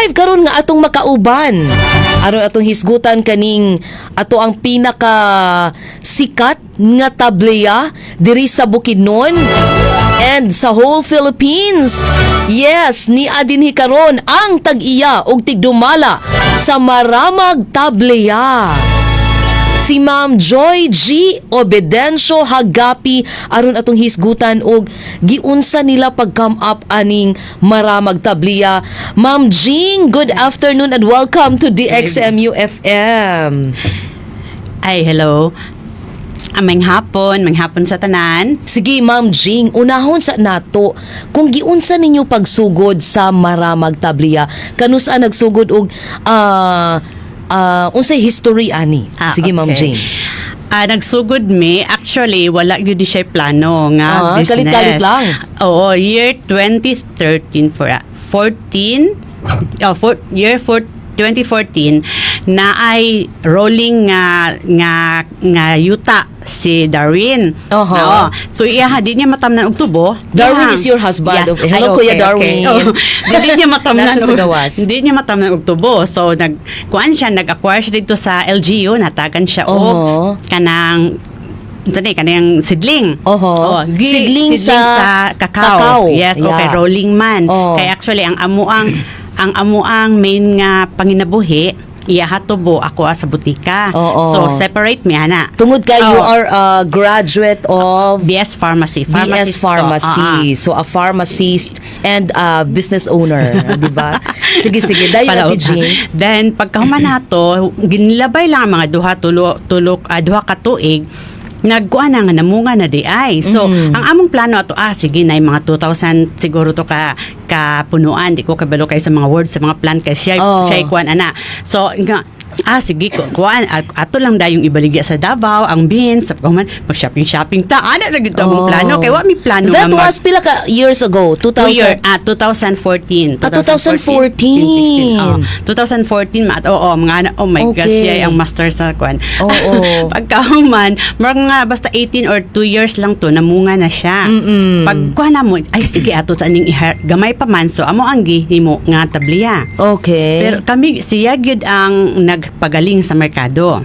Live karon nga atong makauban aron atong hisgutan kaning ato ang pinaka sikat nga tableya diri sa Bukidnon and sa whole Philippines. Yes, nia dinhi karon ang tag-iya og tigdumala sa Maramag Tableya, si Ma'am Joy G. Obedencio Hagapi, aron atong hisgutan og giunsa nila pag come up aning Maramag Tableya. Ma'am Jing, good afternoon and welcome to DXMU FM. Ay, hello. Ah, maayong hapon sa tanan. Sige, Ma'am Jing, unahon sa nato kung giunsa ninyo pagsugod sa Maramag Tableya. Kanusa nagsugod og unsay history ani? Sige, Ma'am Jing. Ah, nagsugod mi, actually wala gyud siya plano nga business. Kalit-kalit lang. Oo, year 2013 for 14, oh, for, year 4 2014 na ay rolling nga yuta si Darwin. Oo. So iya di niya matamnan og tubo. Darwin is your husband. Yes. Okay. Hello, Ay, Kuya okay. Darwin. Oh, dili niya matamnan Naa siya sa gawas. Hindi niya matamnan og tubo. So nag kuan siya, nag-acquire siya dito sa LGU, natagan siya og kanang unsa ni, kanang sidling. Oho. Oh, Sidling sa kakao. kakao. Yes, okay, rolling man. Kay actually ang amuang main nga panginabuhi, iya tubo, ako sa butika. So separate mi ana. Tungod kay you are a graduate of BS Pharmacy. BS Pharmacist to. Pharmacy. So a pharmacist and a business owner, di ba? Sige, sige. Dayon, Palaot. Ate Jing. Then pagkahuman nato, ginlabay lang ang mga duha tulo tulok duha ka tuig, nagkuan na nga namunga na di ay. So, ang among plano ato, sige na mga 2,000 siguro to ka punuan, di ko kabalo kay sa mga words sa mga plant kay siya siya kuan ana. So, nga sige ko kuan ato lang dayong ibaligya sa Davao ang beans sa pagkahuman mag shopping shopping ta ana na gyud among plano kay wa mi plano That nga was pila ka years ago? 2000? 2 year, 2014. Ah, 2014. Oh, 2014 oo, mga oh my gosh, siya ang master sa kwan. Pagkahuman, mga basta 18 or 2 years lang to, namunga na siya. Pag kuha na mo, ay sige, ato sa aning gamay pa man, so amo ang gihimo nga tabliya. Pero kami, siya gyud ang nagpagaling sa merkado.